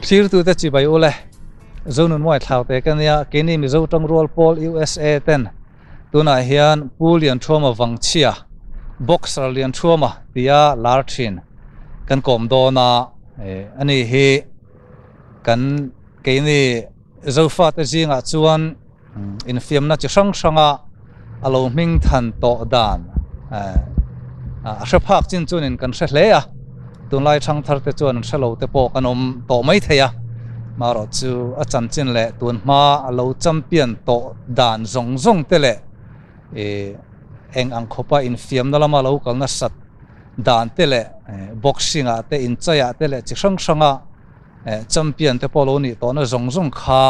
Thlirtute chibai ule, Zonunmuai thlaute ka nia, keini Mizo tangrual pawl USA ten tunah hian Pu Lianthuama Vangchhia, Boxer Lianthuama tia lar thin kan kawm dawn a, ani hi kan keini Zofate zingah chuan infiamna chi hrang hranga a lo hming than tawh dan a hre phak chin chuanin kan hre hle a, tunlai thang thar te chuan an hre lo te pawh kan awm tawh mai thei a, marawh chu a chanchin leh tun hma a lo champion tawh dan zawng zawng te leh ih eng ang khawpa infiamna lama lo kal nasat dan te leh boxing ah te inchai ah te leh chi hrang hranga champion te pawh lo nih tawhna zawng zawng kha.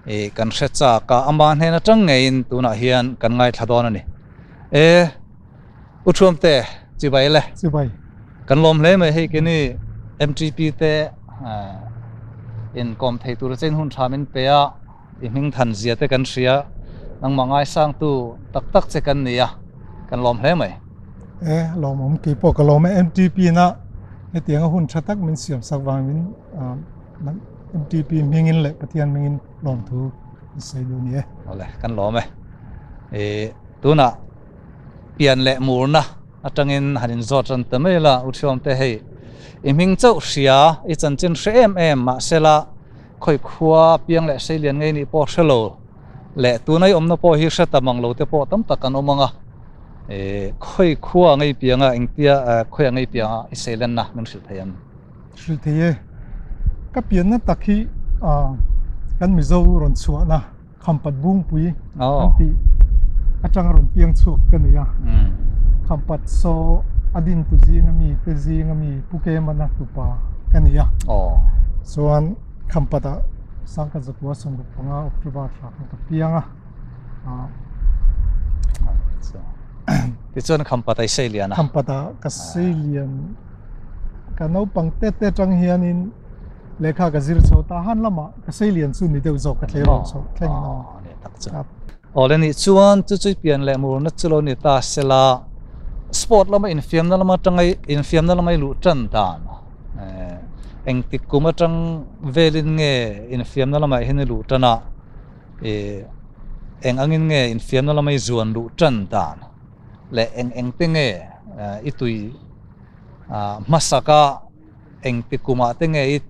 Ih kan hre chak a, ama hnen atang ngeiin tunah hian kan ngaithla dawn a ni. E, U Thuamte, chibai le. Chibai. Kan lawm hle mai hei kini MTP te in kawm thei tur chein hun tha min pe a, i hming than zia te kan hria, nangmah ngaisangtu tak tak che kan ni a, kan lawm hle mai. E, lawmawm keipawh ka lawm e, MTP na hetianga hun tha tak min siam sak vang min MTP hmingin leh Pathian hmingin lawmthu an sawi duh a ni e. Awle, kan lawm e. I tunah pian leh murna atangin han inzawt ran ta mai la, U Thiawmte hei i hming chauh hria, i chanchin hre em em mahsela khawi khua piang leh seilian ngei nih pawh hre lo leh tuna i awmna pawh hi hre ta mang lo te pawh tam tak an awm ang a. I khawi khua ngei pianga engtia khawi a ngei pianga i seilenna min hrilh thei em? Hrilh thei e. Ka pianna tak hi kan Mizo rawn chhuahna Khampat Bungpui an tih atanga rawn piang chhuak ka ni a. Khampat saw a dintu zinga mi te zinga mi Pu Kemana tupa ka ni a. Chuan Khampatah Sangkhat Zakua 65 October thla khan ka piang a. Tichuan Khampat a i sei lian a. Khampatah ka sei lian. Ka naupang te te atang hianin lehkha ka zir chho ta han lamah ka sei lian chu ni deuh zawk ka thlei rawn chho thleng in aw. Ni tak chu. Aw le nih chuan chu chu pian leh murna chu lo ni ta sela sport lama infiamna lama atanga infiamna lama i luh tan dan engtik kum atang velin nge infiamna lamah hian i luh tan a ih eng angin nge infiamna lama i zuan luh tan dan leh eng eng te nge i tui hmasaka engti kumah te nge i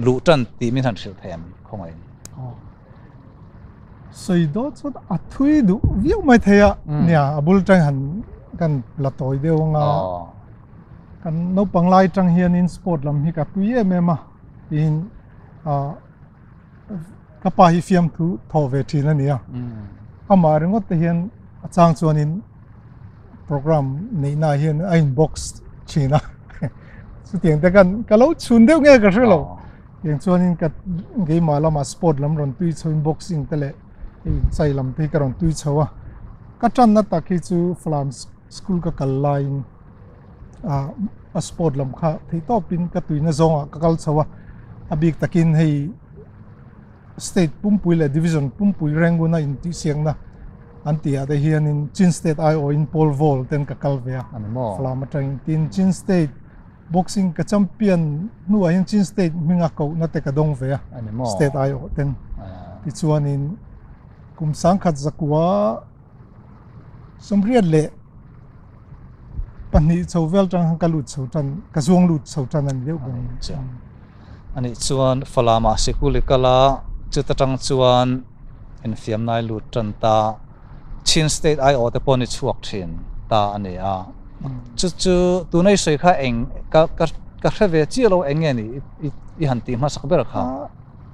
luh tan tih min han hrilh thei ang khawngaihin. Sawi dawt chuan a thui duh viau mai thei a, nia a bul tang han kan la tawi deuh anga kan naupang lai tang hianin sport lam hi ka tui em em a tiin ka pa hi fiamthu thawh ve thin a ni a, amah ringawt te hian a chang chuanin program neihna ah hian a in box thin a chutiang te khan ka lo chhun deuh nge ka hre lo tiang chuanin ka keimah lamah sport lam rawn tui chho in boxing te leh hei chai lam te hi ka rawn tui chho a ka tanna tak hi chu Falam school ka kal laiin ah a sport lam kha theih tawpin ka tuina zawngah ka kal chho a a bik takin hei State pumpui leh Division pumpui Rangoon a intihsiakna an tih ah te hianin Chin State aiawhin pole vault ten ka kal ve a, Falam atangin. Tin, Chin State boxing ka champion hnuah hian Chin State hminga kohna te ka dawng ve a, State aiawh ten. Tichuanin kum sangkhat zakua 32 chho vel tang khan ka lut chho tan, ka zuang lut chho tan a ni deuh ber mai. Anih chuan Falamah sikul i kal a, chuta tang chuan infiamna i lut tan ta, Chin State aiawh te pawh ni chhuak thin ta a ni a. Chu chu tuna i sawi kha eng ka ka ka hre ve chiah lo eng nge ni i han tih hmasak ber kha?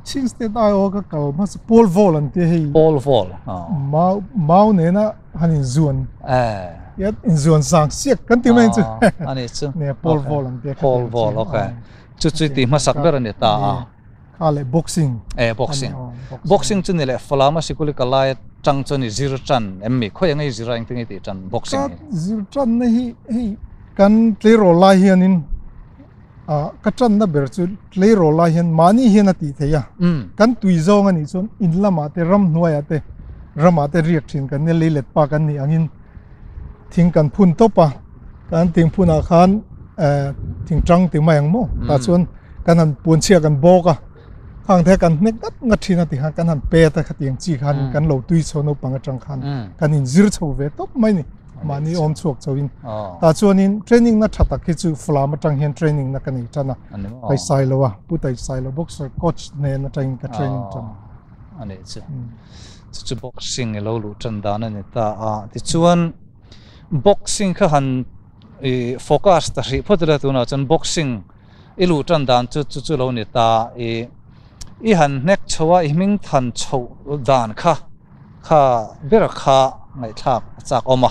Chin State aiawh ka kal hmasa pole vault an tia hei. Pole vault. Mau mau nena han inzuan. Eh. Yat inzuan sang siak kan ti mai chu. Ani chu. Ne pole vault an tia. Pole vault okay. Chu chu ti hmasak ber ani ta a. Kha le boxing. Eh boxing. Boxing chu ni le Falama sikuli kalai tang chu ni zir tan emmi khoi angai zira engtinge ti tan boxing. Ka zir tan na hi hei kan tleirawl lai hianin Ah ka tanna ber chu tleirawl lai hian mahni hian a tih theih a, kan tui zawng a nih chuan in lamah te ramhnuaiah te ramah te riak thin kan nia leilet pa kan nih angin thing kan phun tawp a, kan thing phunah khan eh thing tang ti mai ang maw tah chuan kan han puanchhia kan bawk a. Khang te kan hnek ngat ngat thin a ti khan kan han pet a khatiang chi khan kan lo tui chho naupang atang khan kan in zir chho ve tawp mai ni mahni awm chhuak chho in tah chuanin training na tha tak hi chu Falam atang hian training na ka nei tan a Taisai lo a Pu Taisai lo boxer coach hnen atangin ka training tan a nih chu chu chu boxing i lo luh tan dan a ni ta a tichuan boxing kha han i focus ta hrih phawt ila tunah chuan boxing I luh tan dan chu chu chu lo ni ta i i han hnek chho a, i hming than chhoh dan kha kha ber kha ngaihthlak a chak awm a.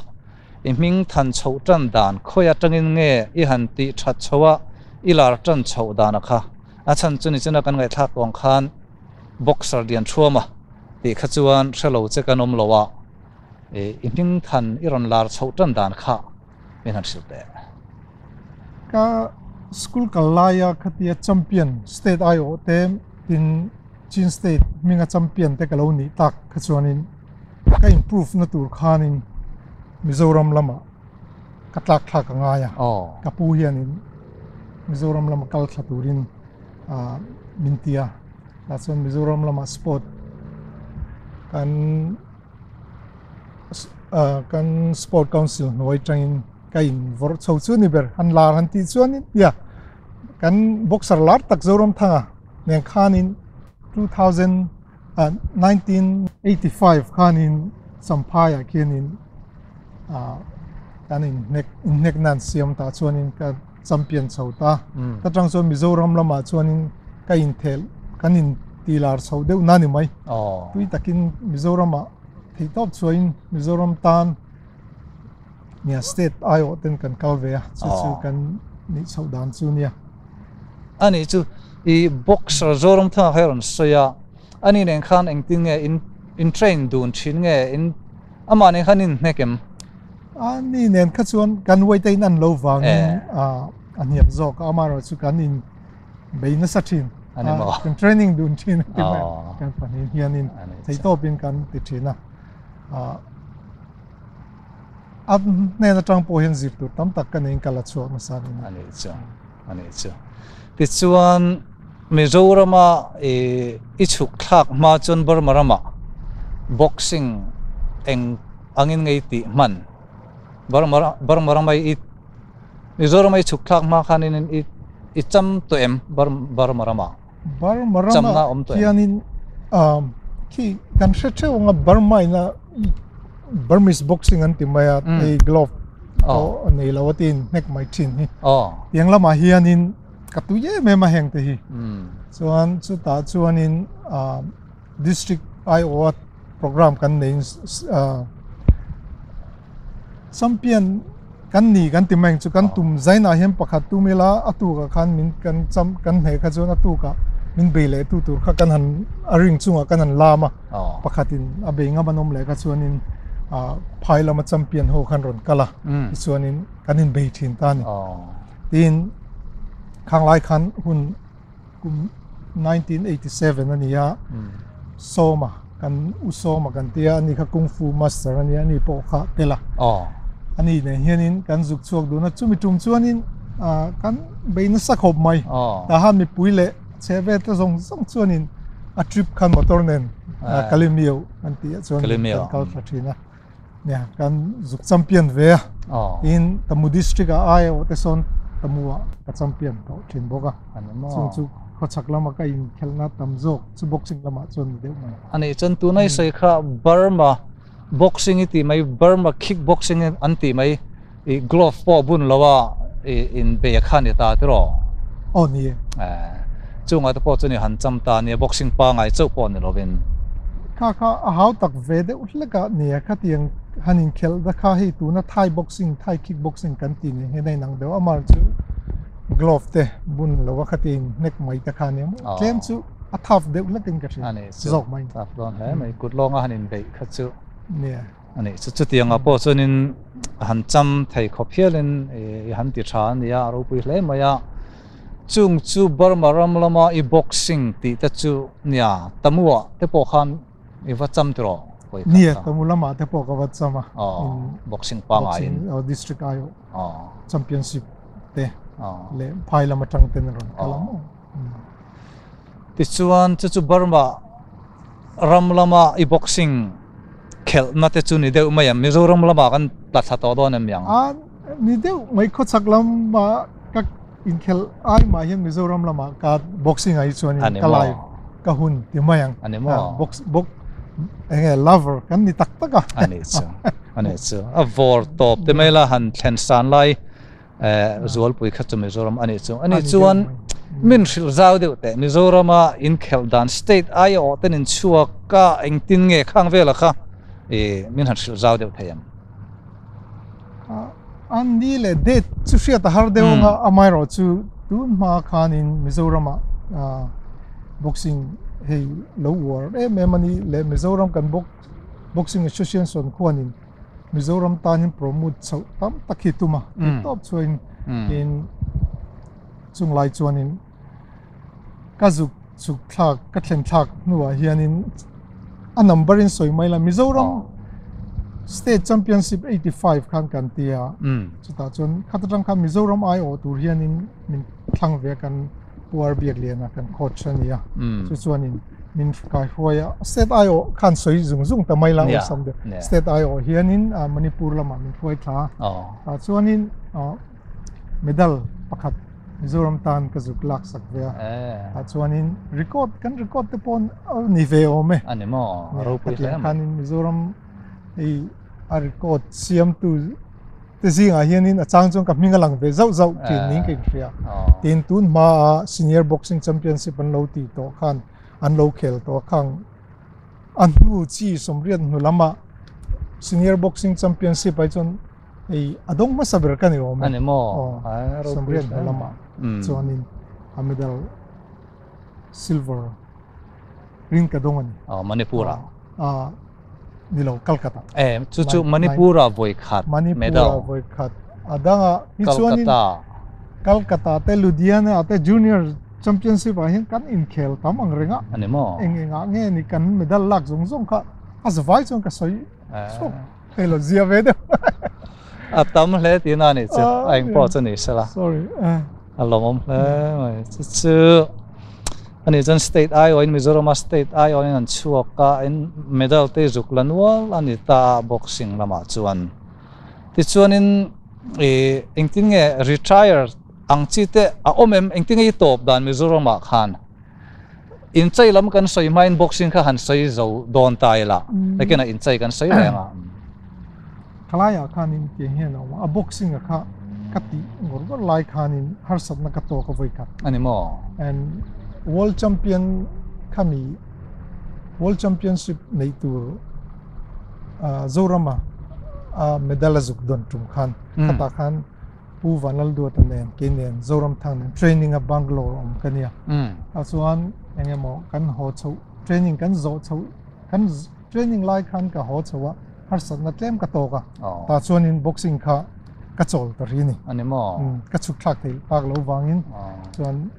I hming than chhoh tan dan khawi atangin nge i han tih that chho a, i lar tan chhoh dan a kha. A chhan chu ni chuna kan ngaihthlak tawng khan boxer lian thuam a tih kha chuan hre lo che kan awm lo a, i hming than i rawn lar chhoh tan dan kha min han hrilh teh. Ka school kal laia khatia champion state aiawh te tin Chin state hminga champion te ka lo nih tak kha chuanin ka improve na tur khanin Mizoram lamah ka tlak thlak a ngai a. Ka pu hianin Mizoram lama kal thla turin min ti a. Tah chuan Mizoram lamah sport kan kan sport council hnuai tangin ka in vawrh chho chu ni ber han lar han tih chuanin nia kan boxer lar tak Zoramthanga nen khanin 2000 1985 khanin Champhai ah khianin kan in hnek in hnek nan siam tah chuanin ka champion chho ta ta tang chuan Mizoram lamah chuanin ka inthel kan in ti lar chho deuh na ni mai tui takin Mizoram ah theih tawp chuain Mizoram tan nia state aiawh ten kan kal ve a chu chu kan nih chhoh dan chu nia. Ani chu i boxer Zoramthanga kha i rawn sawi a, ani nen khan engtin nge in in train dun thin nge in amah nen khan in hnek em? Ani nen kha chuan kan weight a in an lo vangin a hniam zawk a, amaherawh chu kan in bei nasa thin a, kan training dun thin a ti mai kan pahnih hianin theihtawpin kan ti thin a. A hnen atang pawh hian zir tur tam tak ka neiin ka la chhuak nasa a ni. A nih chu, a nih chu. Tichuan Mizorama i i chhuk thlak hma chuan Burma ramah boxing eng angin ngei tih hman Burma Burma rama i Mizorama i chhuk thlak hma khanin i i cham tawh em Burma ramah? Burma rama hianin khi kan hre theuh anga Burma ina Burmese boxing an ti mai a hei glove pawh a nei lo a tin hnek mai thin hi tiang lamah hianin ka tui em em a heng te hi chuan chutah chuanin district aiawha program kan neiin Champion kan ni kan ti mai ang chu kan tum zainah hian pakhat tum ila a tukah khan min kan cham kan hneh kha chuan a tukah min bei leh tu tur kha kan han a ring chungah kan han lam a pakhatin a bei ngam an awm leh kha chuanin ah phai lama champion ho khan rawn kal a tichuanin kan inbei thin ta a ni tin khanglai khan hun kum 1987 a ni a Sawma kan u Sawma kan tia ani kha Kung Fu master a nia ani pawh kha tel a ani nen hianin kan zuk chhuak dun a chumi tum chuanin kan bei nasa khawp mai tah khan mipui leh chhe vel te zawng zawng chuanin a trip khan motor nen Kalemio an tih ah chuan kan kal thla thin a nia kan zuk champion ve a tin Tamu district ah ai erawh te sawn Tamu ah ka champion tawh thin bawk a chung chu khawchhak lama ka inkhelhna tam zawk chu boxing lamah chuan ni deuh mai. Ani chuan tuna i sawi kha Burma boxing i tih mai Burma kick boxing an tih mai i glove pawh bun lo a i inbei a kha ni ta tiraw? Aw ni e. Chungah te pawh chuan i han cham ta nia boxing pangai chauh pawh ni lovin. Kha kha a hau tak ve deuh hlek a nia khatiang han inkhelh da kha hei tuna Thai boxing Thai kick boxing kan tih nen hian a inang deuh a amah chu glove te bun lo a khatiang hnek mai te kha nia maw tlem chu a tough deuh hlek in ka hria zawk mai. Tough dawn hle mai kut lawnga han inbeih kha chu. Nia. A nih chu chutiangah pawh chuanin han cham thei khawp hialin i han ti tha a nia a ropui hle mai a. Chung chu Burma ram lama i boxing tih te chu nia Tamu-ah te pawh khan i va cham tiraw pawi khat Nia Tamu lamah te pawh ka va cham a. Boxing pangaiin. Boxing district aiawh championship te leh phai lam atang ten a rawn kal a maw. Tichuan chu chu Burma ram lama i boxing khelhna te chu ni deuh mai ang, Mizoram lamah kan tla thla tawh dawn em yang? A ni deuh mai, khawchhak lama ka inkhelh ai mah hian Mizoram lamah ka boxing ah hi chuan in ka live ka hun ti mai ang. A ni maw? Box box eng nge lover kan ni tak tak a. A ni chu, a ni chu. A vawr tawp te mai la han thlen san lai Zualpui kha chu Mizoram a nih chu. A nih chuan min hrilh zau deuh teh Mizorama inkhelh dan state aia awh ten inchhuak a engtin nge khang vela kha min han hrilh zau deuh thei ang. A ni leh date chu hriat a har deuh ang a, amaherawh chu tun hma khanin Mizorama boxing hei lo uar em em a ni leh Mizoram kan boxing association khuanin Mizoram tanin promote chhoh tam tak hi tum a, tih tawp chuain in chung lai chuanin ka zuk chhuk thlak ka thlen thlak hnuah hianin a number in sawi mai la Mizoram State Championship 85 khan kan ti a, chutah chuan khat atang khan Mizoram aiawh tur hianin min thlang ve a kan Pu R Biakliana kan coach a ni a, chu chuanin min kai hruai a, state aiawh khan sawi zung zung ta mai la awlsam deuh, state aiawh hianin Manipur lamah min hruai thla a, chuanin medal pakhat Mizoram tan ka zuk lak sak ve a, chuanin record kan record te pawh a ni ve awm e, khatiang khanin Mizoram hei a record siamtu te zingah hianin a chang chuan ka hming a lang ve zauh zauh thin niin ka inhria. Tin tun hmaa Senior Boxing Championship an lo tih tawh khan an lo khel tawh a khang a hnu chi sawmriat hnu lamah Senior Boxing Championship ah chuan hei a dawng hmasa ber ka ni awm e. Sawmriat hnu lamah chuanin a medal silver ring ka dawng a ni. Manipur ah. Ni lo Calcutta. Eh chu chu Manipur ah vawi khat medal. Manipur ah vawi khat a dang ah hi chuan in Calcutta te Ludhiana te junior championship ah hian kan inkhel tam ang reng a. Ani maw? Eng eng ah nge ni kan medal lak zawng zawng kha a zavai chuan ka sawi chhuak thei lo zia ve deuh. A tam hle tihna a nih chu a eng pawh chu ni sela. Sorry. A lawmawm hle mai. Chu chu a nih chuan state aiawhin Mizorama state aiawhin an chhuak a, in medal te zuk la nual a ni ta a boxing lamah chuan. Tichuanin ih engtin nge retire ang chi te a awm em? Engtin nge i tawp dan Mizoramah khan? Inchei lam kan sawi hmain boxing kha han sawi zo dawn ta ila, nakinah inchei kan sawi reng a. Thalaiah khanin tiang hian a awm a, a boxing a kha ka tih ngawr ngawr lai khanin harsatna ka tawk a vawi khat. A ni maw? And World Champion khami World Championship neih tur Zorama a medal a zuk dawn tum khan khatah khan Pu Vanlalduata nen kei nen Zoramthang nen training a Bangalore awm ka nia. Tah chuan eng emaw kan haw chhoh training kan zawh chhoh kan training lai khan ka haw chhoh a harsatna tlem ka tawk a. Tah chuanin boxing kha ka chawl ta ri a ni. A ni maw? Ka chhuk thlak thei tak lo vangin chuan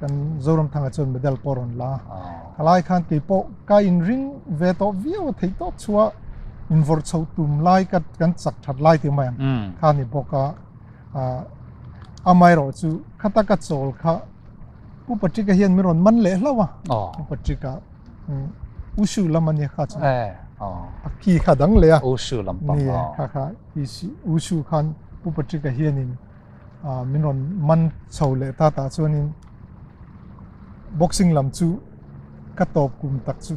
kan Zoramthanga chuan medal pawh a rawn la a. Ka lai khan kei pawh ka inring ve tawh viau a theih tawp chhuah invawrh chhoh tum lai ka kan chak that lai tih mai ang kha a ni bawk a. Amaherawh chu khata ka chawl kha Pu Patrick-a hian min rawn man leh hlauh a. Pu Patrick-a Ushu lam a nia kha chu. A ki kha dang leh a. Ushu lampang. Ni kha kha Ushu khan Pu Patrick-a hianin min rawn man chho leh ta tah chuanin boxing lam chu ka tawp kum tak chu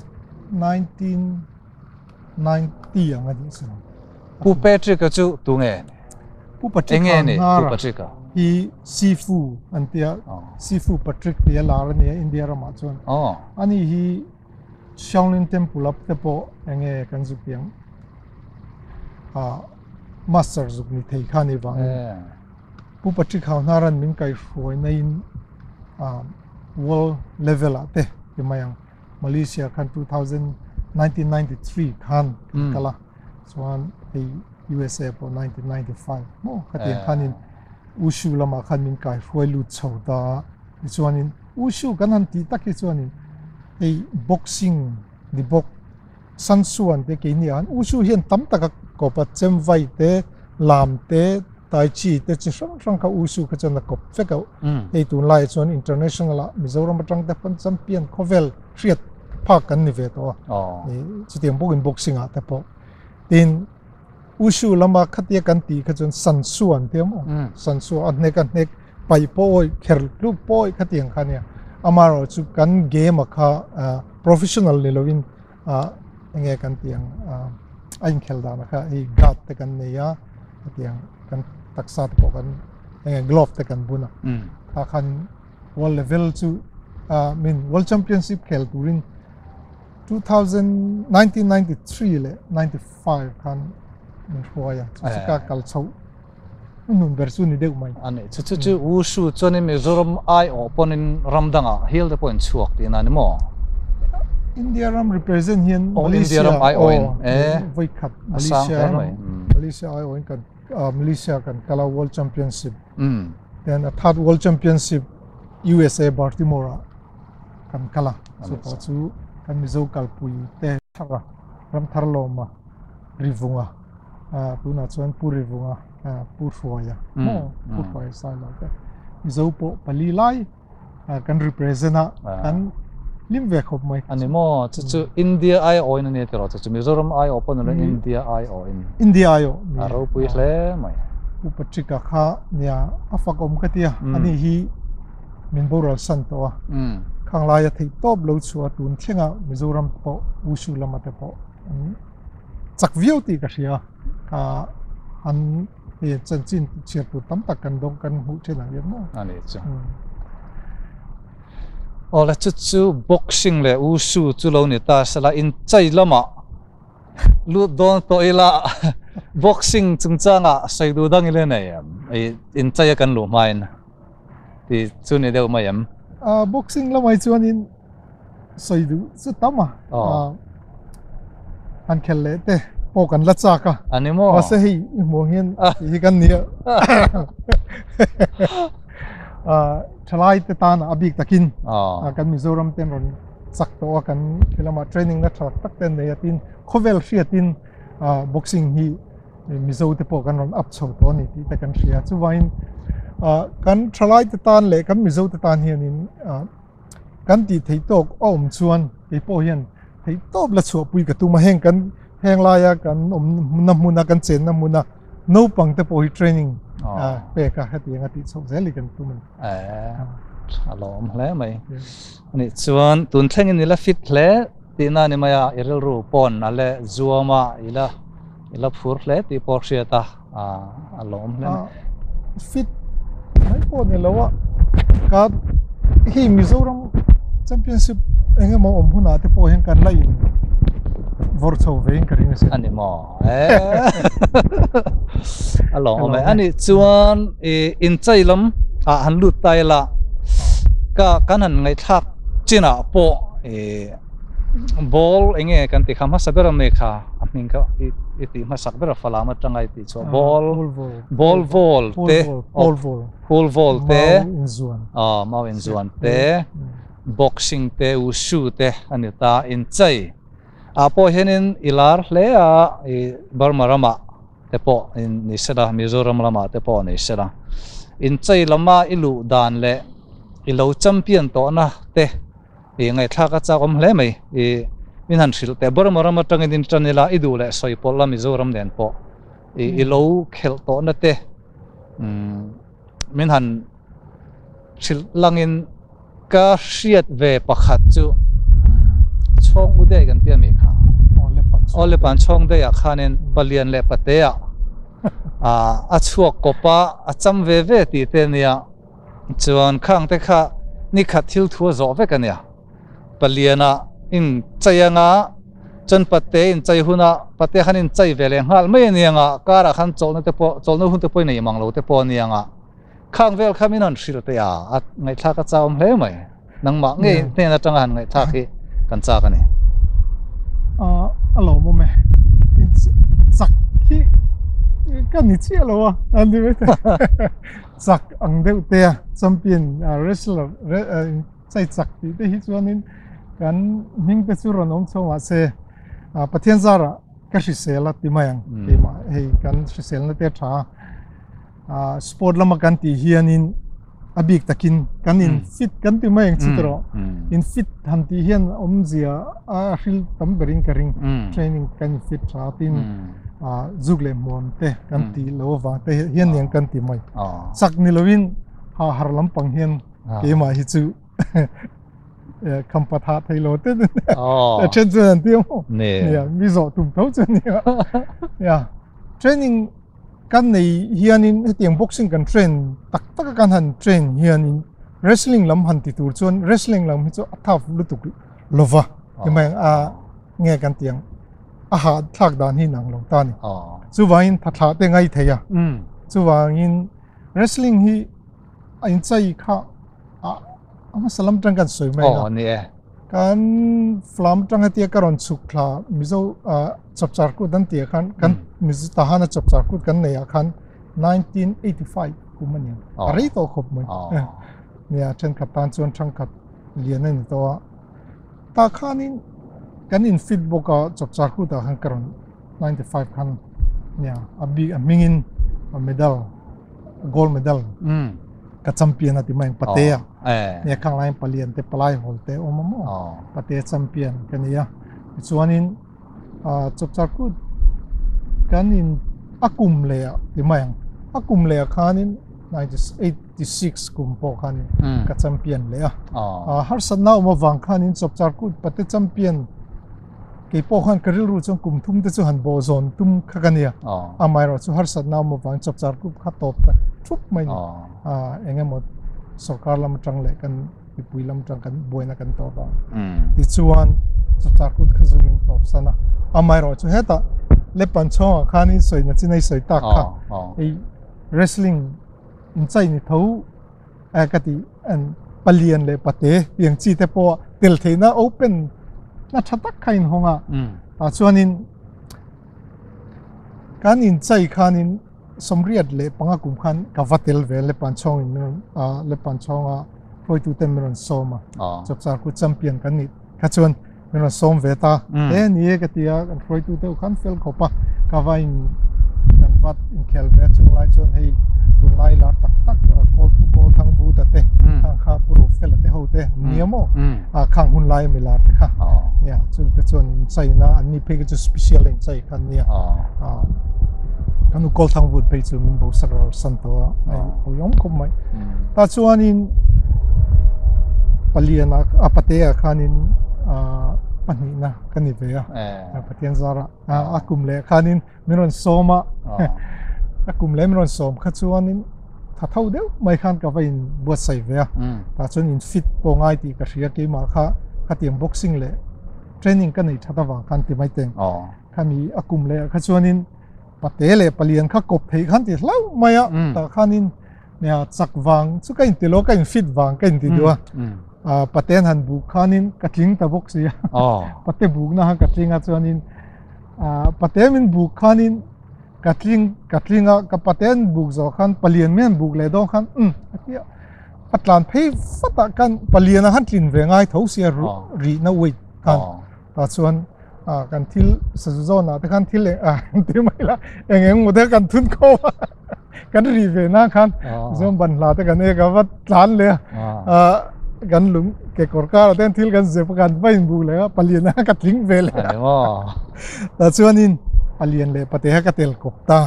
1990 ang a nih chu. Pu Patrick-a chu tunge? Pu Patrick Enge ni Pu Patrick-a? Hi Sifu an tia, Sifu Patrick tia lar a nia India ramah chuan. Ani hi Shaolin Temple a te pawh enge kan zuk piang Master zuk ni thei kha ni vangin Pu Patrick Hauhnaran min kaihruai naiin world level ah te ti mai ang Malaysia khan 1993 khan kan kal a chuan hei USA pawh 1995 maw khatiang khanin Wushu lamah khan min kaihruai lut chho ta a tichuanin Wushu kan han tih tak hi chuanin hei boxing ni bawk Sansuan te keini ah khan Wushu hian tam tak a kawp a, Chemvai te, Lam te. Tai Chi te chi hrang hrang kha Wushu kha chuan a kawp vek a, hei tunlaiah chuan international ah Mizoram atang te pawn champion khawvel hriat phak kan ni ve tawh a, chutiang bawkin boxing ah te pawh. Tin, Wushu lama khatia kan tih kha chuan Sansu an ti a maw? Sansu a hnek a hnek paih pawh awih kher tluk pawh awih khatiang kha ania. Amaherawhchu kan game a kha professional ni lovin enge kan tih ang a inkhel dan kha hei guard te kan nei a hetiang kan taksa te pawh kan enge glove te kan bun a tah khan world level chu min world championship khel turin 2000 1993 leh 95 khan min hruai a chu chu ka kal chho nun ber chu ni deuh mai ani chu chu chu wushu chuanin Mizoram ai awh pawnin ram dangah hial te pawh in chhuak tihna ni maw? India ram represent hian Malaysia ram ai awhin e voi khat Malaysia ram Malaysia ai awhin kan Malaysia kan kala World Championship then a third World Championship USA Baltimore ah kan kal a chu pawh chu kan Mizo kalpui te thar a ram thar lawm a Rivunga tunah chuan Pu Rivunga Pu Hruaia maw Pu Hruaia Sailo te Mizo pawh pali lai kan represent a kan hlim ve khawp mai. Ani maw chu chu India ai awhin ania tiraw chu chu Mizoram ai awh pawh nilo India ai awhin. India ai awh. A ropui hle mai. Pu Patrick-a kha nia a fak awm ka tia ani hi min boral san tawh a khang laia theih tawp lo chhuah tun thlenga Mizoram te pawh Wushu lama te pawh an chak viau tih ka hria a an hei chanchin chhiar tur tam tak kan dawng kan hmuh then ang hian maw ani chu awle chu chu boxing leh wushu chu lo ni ta sela in chai lamah lut dawn tawh ila boxing chungchangah sawi duh dang ila nei em in chai a kan luh hmain ti chu ni deuh mai em boxing lamah chuanin sawi duh chu tam a han khel leh te pawh kan la chak a ani maw mahse hei i hmuh ang hian tih hi kan ni a thalai te tan a bik takin kan Mizoram ten rawn chak tawh a kan helamah training na tha tak te an nei a tin khawvel hriatin boxing hi Mizo te pawh kan rawn up chho tawh a ni tih te kan hria chuvangin kan thalai te tan leh kan Mizo te tan hianin Kan tih theih tawk a awm chuan kei pawh hian theih tawp la chhuahpui ka tum a, heng kan heng laia kan awmna hmuna kan chenna hmuna naupang te pawh hi training pek a hetiang a tih chhoh zel hi kan tum a ni. A lawm hle mai. Ani chuan tun thlengin i la fit hle tihna ni mai a, i rilru pawn a le zuam a, i la i la phur hle tih pawh hriat a. a lawm hle mai. Fit mai pawh ni lo a ka hei Mizoram championship eng emaw awm hunah te pawh hian kan la in vawrh chho ve in ka ring asin. Ani maw a lawm awm e. Ani chuan inchei lam ah han lut ta ila ka kan han ngaihthlak chinah pawh ih ball eng nge kan tih kha hmasa ber a mi kha. A hming kha i i tih hmasak ber a Falam atanga i tih chhuah ball ball vawl te pool vawl te aw mau inzuan te boxing te wushu te a ni ta inchei ah pawh hianin i lar hle a i Burma ramah te pawh ni sela Mizoram lamah te pawh ni sela inchei lama i luh dan leh i lo champion tawhna te. I ngaihthlak a chak awm hle mai. I min han hrilh teh. Burma ram atangin in tan ila i duh leh sawi pawlh la Mizoram nen pawh i i lo khelh tawhna te min han hrilh langin ka hriat ve pakhat chu Chhawng U Dei kan tia mi kha. Aw le pan Chhawng Dei ah khanin Palian leh Patea a chhuak kawp a a cham ve ve tih te ania. Chuan khang te kha nikhat thil thu a zawh vek a nia. Paliana in chei anga chuan pate in chei huna pate khan in chei ve leh nghal mai a ni anga karah khan chawlhna te pawh chawlhna hun te pawh i nei mang lo te pawh a ni anga khang vel kha min han hrilh teh a a ngaihthlak a chauhawm hle mai. Nangmah ngei hnen atanga han ngaihthlak hi kan chak a ni. A lawmawm e. In chak hi ka ni chiah lo a an ti mai thei. Chak ang deuh te a champion wrestler chai chak tih te hi chuanin kan hming te chu rawn awm chho mahse Pathian zarah ka hrisel a ti mai ang keimah hei kan hriselna te a tha a. Sport lama kan tih hianin a bik takin kan in fit kan ti mai ang chu tawh in fit han tih hian awmzia a hril tam berin ka ring training kan in fit tha tin zuk leh hmuam te kan tih lo avang te hian niang kan ti mai chak ni lovin ha har lampang hian keimah hi chu khampat ha thei lo te a then chuan an ti a maw nia mi zawh tum tho chu ania nia training kan nei hianin hetiang boxing kan train tak tak a kan han train hianin wrestling lam han ti tur chuan wrestling lam hi chu a tough lutuk lova timai a nge kan tiang a ha thlak dan hi nang lo ta ni chuvangin thathla te ngai thei a chuvangin wrestling hi a inchai kha a hmasa lam tang kan sawi mai na ni e kan flam tang hetia ka rawn chhuk thla mizo chapchar kut an tia khan kan mizo tahana chapchar kut kan nei ah khan 1985 kum ani a rei tawh khawp mai nia thenkhat tan chuan thangkhat lian a ni tawh a tah khanin kan in fit bawk a chapchar kut ah khan ka rawn 95 khan nia a bik a hmingin a medal gold medal ka champion a ti mai patea nia khang lai palian te palai hol te awm a maw patea champion ka nia chuanin chapchar kut kan in a kum leh ah ti mai ang a kum leh ah khanin 1986 kum pawh khanin ka champion leh a harsatna awm avang khanin chapchar kut pate champion Kei pawh khan ka rilru chuan kum thum te chu han bawh zawn tum kha ka nia. Amaherawhchu harsatna awm avangin chapchar group kha tawp ta thup mai ni. Eng emaw sorkar lam atang leh kan mipui lam atang kan buaina kan tawh vang. Tichuan chapchar group kha chu min tawp san a. Amaherawhchu hetah Lepan chhawngah khanin sawina chin a i sawi tak kha hei wrestling inchai ni tho ka ti an palian leh pate tiang chi te pawh tel theihna open na tha tak kha in hawng a tah chuanin kan in chai khanin sawmriat leh panga kum khan ka va tel ve lepan chhawng in min rawn lepan chhawnga hruaitu ten min rawn sawm a chapchar khu champion kan nih kha chuan min rawn sawm ve ta e ni e ka ti a kan hruaitu deuh khan fel khawp a ka va in kan vat inkhel ve chung lai chuan hei tunlai lar tak tak kawl pu kawl thang vu ta te khang kha pu ro fela te ho te ni a maw a khang hun lai mi lar te kha nia chung te chuan in chaina an ni phei chu special in chai khan nia a kanu kawl thang vut phei chu min bo sar san to a ai yom khawp mai ta chuanin paliana a patea khanin pahnihna ka ni ve a Pathian zara a kum leh khanin min rawn sawm a a kum leh min rawn sawm kha chuanin tha tho deuh mai khan ka va in buatsaih ve a tah chuan in fit pawh ngai tih ka hria keimah kha khatiang boxing leh training ka nei that avang khan ti mai teng khami a kum leh kha chuanin pate leh palian kha kawp theih khan ti hlauh mai a tah khanin Nia chak vang chu ka inti lo ka in fit vang ka inti duh a paten han buk khanin ka tling ta bawk si a pate bukna khan ka tling a chuanin pate min buk khanin ka tling ka tling a ka paten buk zawh khan palian min han buk leh dawn khan um a tia a tlan phei vat ah khan palian a han tlin ve ngai tho sia rihna weight khan tah chuan kan thil sazu zawn ah te khan thil eng ti mai la eng eng maw te kan thun khawm a. Kan ri ve na khan chuan ban hla te kan ek a va tlan leh a kan lung kekawr kar ah ten thil kan zep a kan va inbu leh a palian a ka tling ve leh a tah chuanin palian leh pate kha ka tel kawp ta.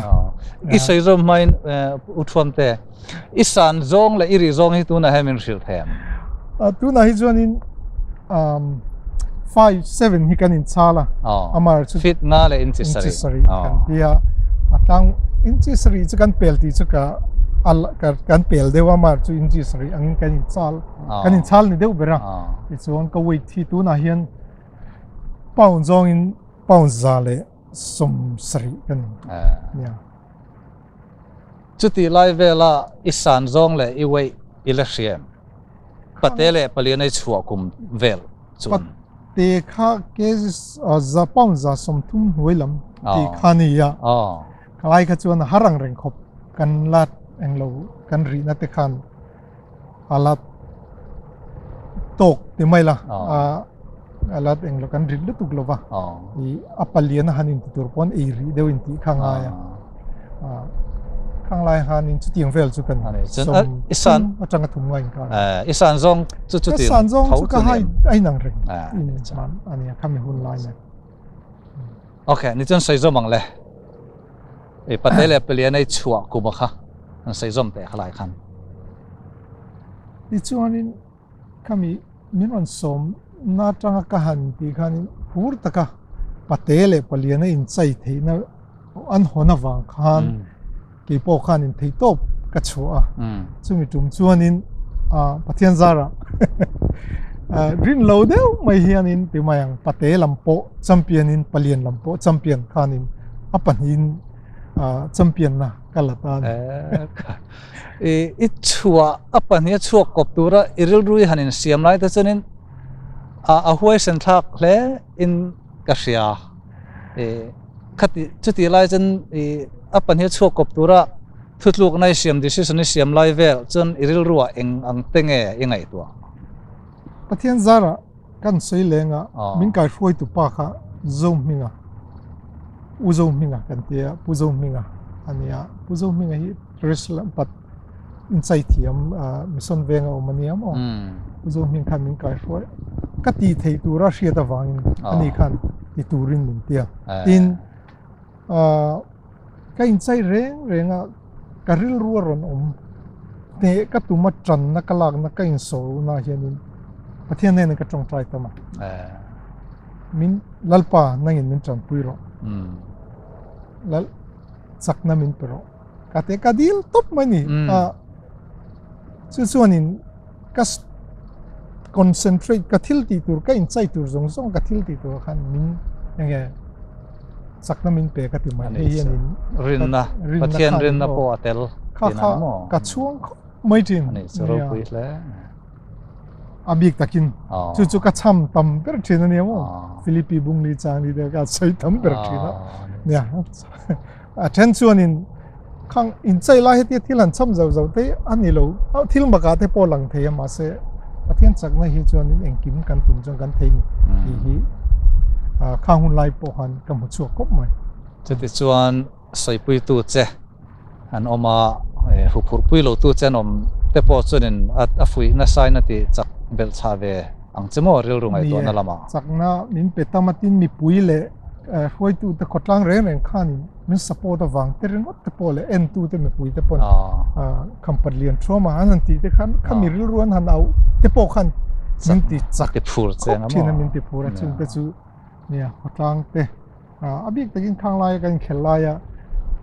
I sawi zawm hmain U Thuamte, i san zawng leh i ri zawng hi tunah hian min hrilh thei ang? Tunah hi chuanin 5 7 hi kan inchhal a amar chu fit nga leh inchi sarih inchi sarih kan tia a tlang inchi sarih chu kan pel tih chu ka kan pel deuh a amar chu inchi sarih angin kan inchhal kan inchhal ni deuh ber a tichuan ka weight hi tunah hian pound zawngin pound za leh sawm sarih ka ni nia. Chutih lai vela i san zawng leh i weight i la hria em? Pate leh palian ei chhuah kum vel chuan. Pate kha kg za pound za 30 hnuai lam tih kha a ni a. Ka lai kha chuan a har ang reng khawp kan la englo kan rihna te khan a la tawk ti mai la a la englo kan rit lutuk lo va i a palian a han inti tur pawn ei rih deuh intih kha ngai a. Khang lai khanin chutiang vel chu kan sawm thum atanga thum nga inkar. I san zawng chu chutiang Ka san zawng chu ka hai a inang reng in man a nia khami hun lai nen. Ok, ni chuan sawi zawm ang le. I pate leh palian ei chhuah kum a kha an sawi zawm teh kha lai khan. Tichuanin khami min rawn sawm na atanga ka han tih khanin phur taka pate leh palian a inchai theihna an hawn avang khan kei pawh khanin theihtawp ka chhuah a. Chumi tum chuanin Pathian zarah rin lo deuh mai hianin ti mai ang pate lam pawh champion in palian lam pawh champion khanin a pahnihin champion na ka la ta a ni. I chhuah a pahnih a chhuak kawp tura i rilru i han insiam lai te chuanin a huaisen thlak hle in ka hria. Khati chuti lai chuan i a pahnih a chhuak kawp tura thutlukna i siam decision i siam lai vel chuan i rilruah eng ang te nge i ngaihtuah? Pathian zarah kan sawi leng a, min kaihruaitu pa kha Zohminga, U Zohminga kan ti a, Pu Zohminga a ni a. Pu Zohminga hi Jerusalem pat inchai thiam mission veng a awm a nia maw? Pu Zohming khan min kaihruai ka ti thei tura hriat avangin ani khan ti turin min ti a. Tin, ka inchai reng reng a, ka rilru a rawn awm hneh ka tum a tanna ka lakna ka insawrhna hianin Pathian hnenah ka tawngtai tam a. Min Lalpa nangin min tanpui rawh. Lal chakna min pe rawh. Ka te ka dil tawp mai ni. A chu chuanin ka concentrate ka thil tih tur ka inchai tur zawng zawng ka thil tih tur khan min enge chakna min pe ka ti mai hei hian in rinna Pathian rinna pawh a tel kha kha ka chhuang khawp mai thin ani chu ropui hle a bik takin chu chu ka cham tam ber thin ania maw Philippi bungli chang ni te ka sawi tam ber thin a nia A then chuanin khang inchei lai hetia thil han cham zauh zauh te a ni lo, thil makah te pawh lang thei a mahse Pathian chakna hi chuanin engkim kan tum chuan kan thei ni tih hi khang hun lai pawh khan ka hmu chhuak khawp mai. Chutichuan sawipuitu che an awm a, huphurhpui lotu che an awm te pawh chuanin a fuih nasain a tih chak belh chhah ve ang che maw rilru ngaihtuahna lamah? Ni e, chakna min pe tam a tin mipui leh Hruaitute khawtlang reng reng khanin min support avang te ringawt te pawh leh entute mipui te pawn khampat lian thuama an han tih te khan khami rilru an han auh te pawh khan min ti chak khawp thin a min ti phur a chungte chu nia khawtlang te a bik takin khang laia kan inkhelh laia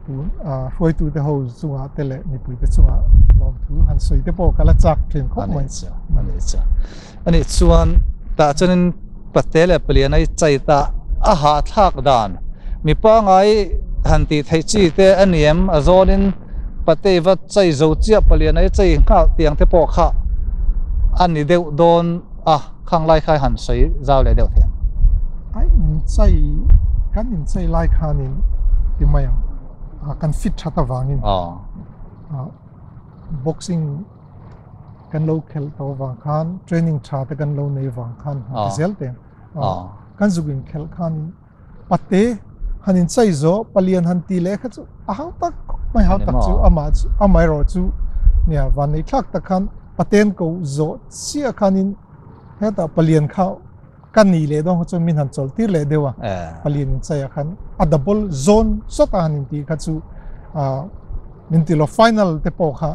tun hruaitute ho chungah te leh mipui te chungah lawmthu han sawi te pawh ka la chak thin khawp mai. Ani chuan tah chuanin Pate leh Paliana i chai ta a hahthlak dan mi pangai han tih theih chi te a ni em? A zawnin Pate i va chai zo chiah Paliana i chai nghal tiang te pawh kha a ni deuh dawn a, khang lai kha i han sawi zau leh deuh thei ang. A inchai kan inchai lai khanin ti mai ang kan fit that avangin boxing kan lo khelh tawh avang khan training tha te kan lo nei vang khan han ti zel teng kan zuk in khelh khan pate han in chai zo palian han ti leh kha chu a hau tak mai hau tak chu ama chu amai ro chu nia van nei thlak tak khan paten ko zo chia khanin heta palian kha ka ni leh dawng kha chuan min han chawl tir leh deuh a palian in chai ah khan a double zawn sawt a han in tih kha chu min ti lo final te pawh kha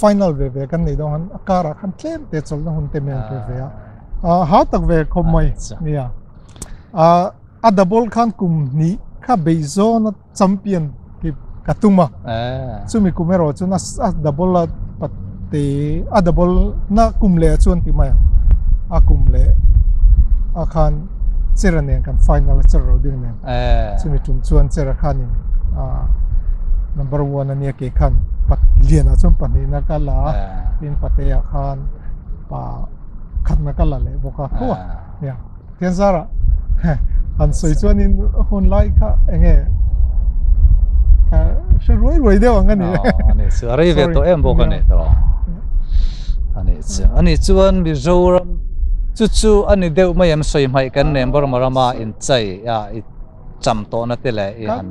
final ve ve kan nei dawng khan a kar ah khan tlem te chawlhna hun te men ve ve a hau tak ve khawp mai nia a double khan kum hnih kha bei zawn a champion ki ka tum a chumi kum erawh chuan a double a pate a double na kum leh chuan ti mai ang a kum leh a khan chera nen kan final a chera ro ding nen chumi tum chuan chera khanin number one ania ke khan pat lian ah chuan pahnih na ka la a tin pate ah khan pa khat na ka la leh bawk a tho a nia. Tianzara han sawi chuanin hun lai kha enge ka hre ruai ruai deuh ang a ni. Ani chu a rei ve tawh em bawk a ni tawh. Ani chu ani chuan Mizoram chu chu a ni deuh mai em sawi hmaih kan nem Burma rama inchai a i Cham tawhna te leh i han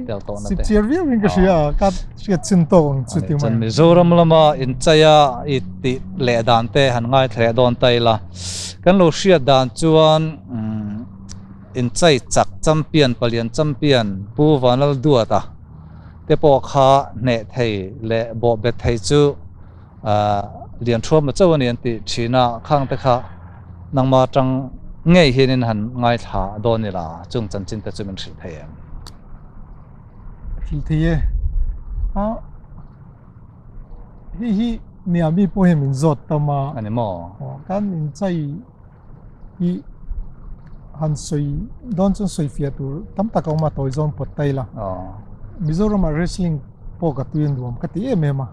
tel tawhna te. Sip chiar viau in ka hria a, ka hriat chin tawk ang chu ti mai. Chuan Mizoram lama inchaia i tih leh dan te han ngaithla leh dawn ta ila. Kan lo hriat dan chuan inchai chak champion palian champion Pu Vanlal Duata te pawh kha hneh thei leh bawhbet thei chu Lian Thuama chauh a ni an tih thin a, khang te kha nangma atang ngei hianin han ngaithla dawn ila chung chanchin te chu min hrilh thei em? Hrilh thei e. A hei hi nia mi pawh hian min zawt tam a. A ni maw? Aw kan inchai hi han sawi dawn chuan sawi fiah tur tam tak a awm a tawi zawn pawt ta ila. Aw. Mizoramah wrestling pawh ka tui a nuam ka ti em em a.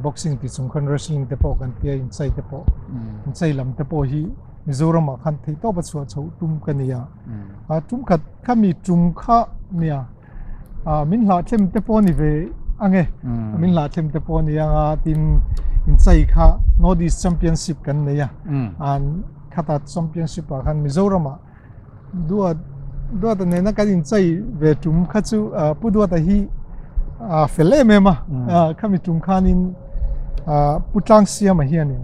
Boxing ti chung khan wrestling te pawh kan tia inchai te pawh inchai lam te pawh hi Mizoramah khan theih tawp a chhuah chhoh tum ka ni a. A tum khat khami tum kha nia a min hlahthlem te pawh a ni ve ang e. Min hlahthlem te pawh a ni ang a tin inchai kha North East Championship kan nei a. An khata championship ah khan Mizoramah Duat Duata nena kan inchei ve tum kha chu Pu Duata hi a fel em em a khami tum khanin Pu Tlangsiama hianin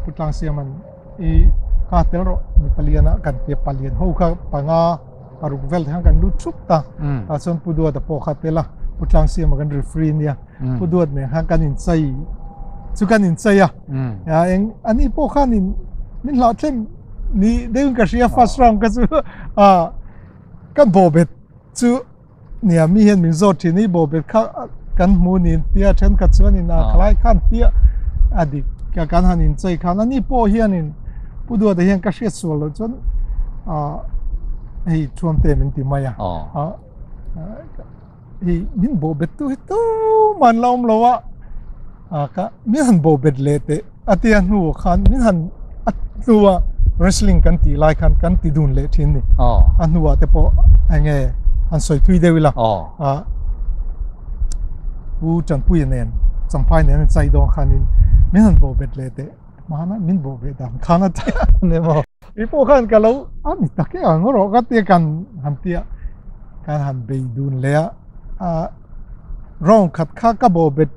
Pu Tlangsiaman i kha tel rawh mi palian a kan tia palian ho kha panga paruk vel te khan kan lut thup ta tah chuan Pu Duata pawh kha tel a Pu Tlangsiama kan referee nia Pu Duat nen khan kan inchei chu kan inchei a eng ani pawh khanin min hlauhthleng Ni deuhin ka hria first round ka chu a ka bawhbet chu nia mi hian min zawt thin i bawhbet kha kan hmu niin tia thenkhat chuanin a khalai khan tia a dik ka kan han inchei khan ani pawh hianin Pu Duata hian ka hriat sual loh chuan a hei Thuamte min ti mai a a hei min bawhbet tu hi tumah an la awm lo a a ka min han bawhbet leh teh a tia hnu khan min han a hnua wrestling kan tih lai khan kan ti dun leh thin ni a hnuah te pawh enge han sawi thui deuh ila a Pu Tanpuia nen Champhai nen an chai dawn khanin min han bawhbet leh teh mahana min bawhbet dan khan a tia ni maw. I pawh khan ka lo a ni tak e ang rawh ka tia kan han tia kan han bei dun leh a a round khat kha ka bawh bet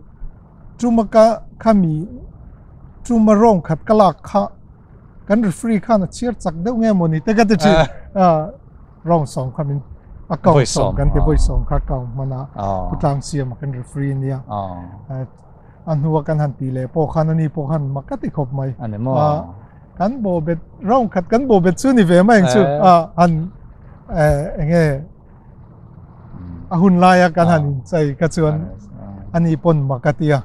chuma ka khami chuma round khat ka lak kha kan referee khan a chhiar chak deuh nge maw ni te ka ti thin a round sawm kha min a count sawm kan ti vawi sawm kha count hman a Pu Tlangsiama kan referee nia a hnua kan han ti leh pawh khan ani pawh khan mak ka ti khawp mai ani maw kan bawh bet round khat kan bawh bet chu ni ve mai ang chu a han enge a hun laia kan han inchei kha chuan ani pawn mak a tia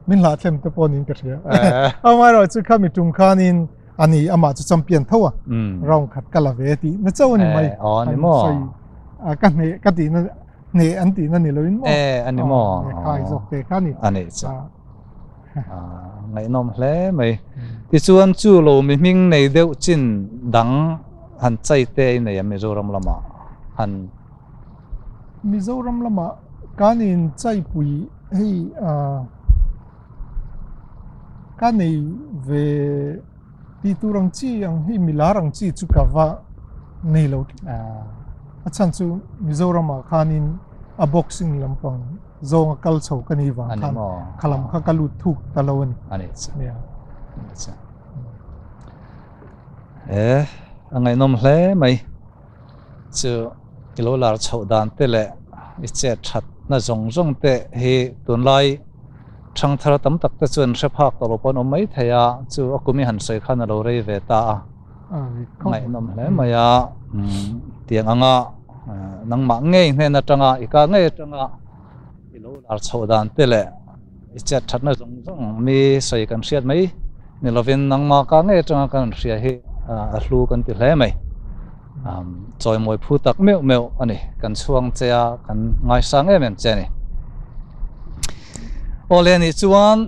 min hlah thlem te pawh niin ka hria amaherawh chu khami tum khanin ani amah chu champion tho a round khat ka la ve tih na chauh ani mai ani maw ka hne ka tih na hne an tih na ni loin maw ani maw khai zawk te kha ni ani chu Ngaihnawm hle mai. Tichuan chu lo mi hming nei deuh chin dang han chai te i nei a Mizoram lamah han. Mizoram lamah kan in chai pui hei ka nei ve tih tur ang chi ang hi milar ang chi chu ka va nei lo. A chhan chu Mizoramah khanin a boxing lampang. Zawng a kal chho ka ni vang khan kha lam kha ka lut thuk ta lo a ni. A ni chu. A ni chu. E, a ngaihnawm hle mai. Chu i lo lar chhoh dan te leh i chet that na zawng zawng te hi tunlai thangthar tam tak te chuan hre phak tawh lo pawh an awm mai thei a, chu a kum i han sawi khan a lo rei ve ta a. Ngaihnawm hle mai a, tiang anga nangmah ngei hnen atanga i kar ngei atanga i lo lar chhoh dan te leh i chet thatna zawng zawng mi sawi kan hriat mai ni lovin nangmah kar ngei atanga kan hria hi a hlu kan ti hle mai. Chawimawi phu tak meuh meuh a ni. Kan chhuang che a, kan ngaisang em em che a ni. Awle nih chuan.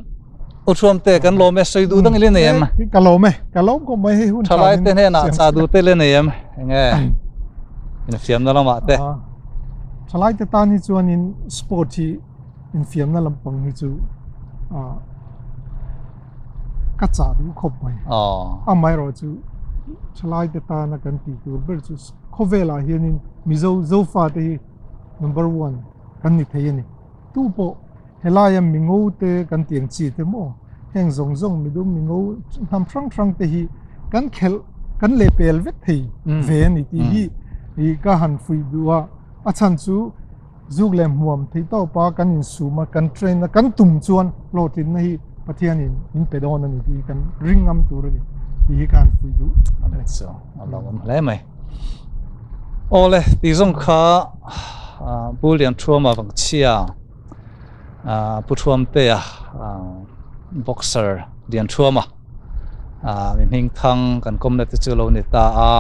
U Thuamte kan lawm e, sawi duh dang i le nei em? Ka lawm e, ka lawm khawp mai hei hun tha Thalai te hnenah cha duh te le nei em? Enge infiamna lamah te? Thalai te tan hi chuanin sport hi infiamna lampang hi chu ka chah duh khawp mai. Amaherawhchu. thalai te tana kan tih tur ber chu khawvelah hianin Mizo Zofate hi number one kan ni thei a ni. Tu pawh helaia mingo te kan tih ang chi te maw heng zawng zawng midum mingo hnam hrang hrang te hi kan khelh kan lehpel vek thei ve a ni tih hi ih ka han fuih duh a, a chhan chu zuk leh hmuam theih tawpa kan insum a kan train a kan tum chuan hlawhtlinna hi Pathianin min pe dawn a ni tih hi kan ring ngam tur a ni tih hi ka han fuih duh a ni. Chu a lo awm hle mai. Awle tih zawng kha Pu Lianthuama Vangchhia Pu Thuamtea boxer Lianthuama mi hming thang kan kawmna te chu lo ni ta a,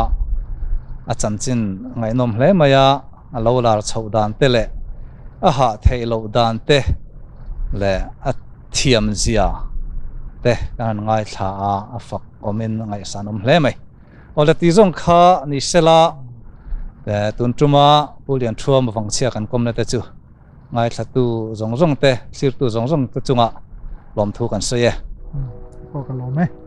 a chanchin ngaihnawm hle mai a. A lo lar chhoh dan te leh a hah theih loh dan te leh a thiam zia te kan han ngaithla a, a fak awmin a ngaihsan awm hle mai. Awle tih zawng kha ni sela tun tuma Pu Lianthuam Vangchhia kan kawmna te chu ngaithlatu zawng zawng te, thlirtu zawng zawng te chungah lawmthu kan sawi e. Pawh ka lawm e.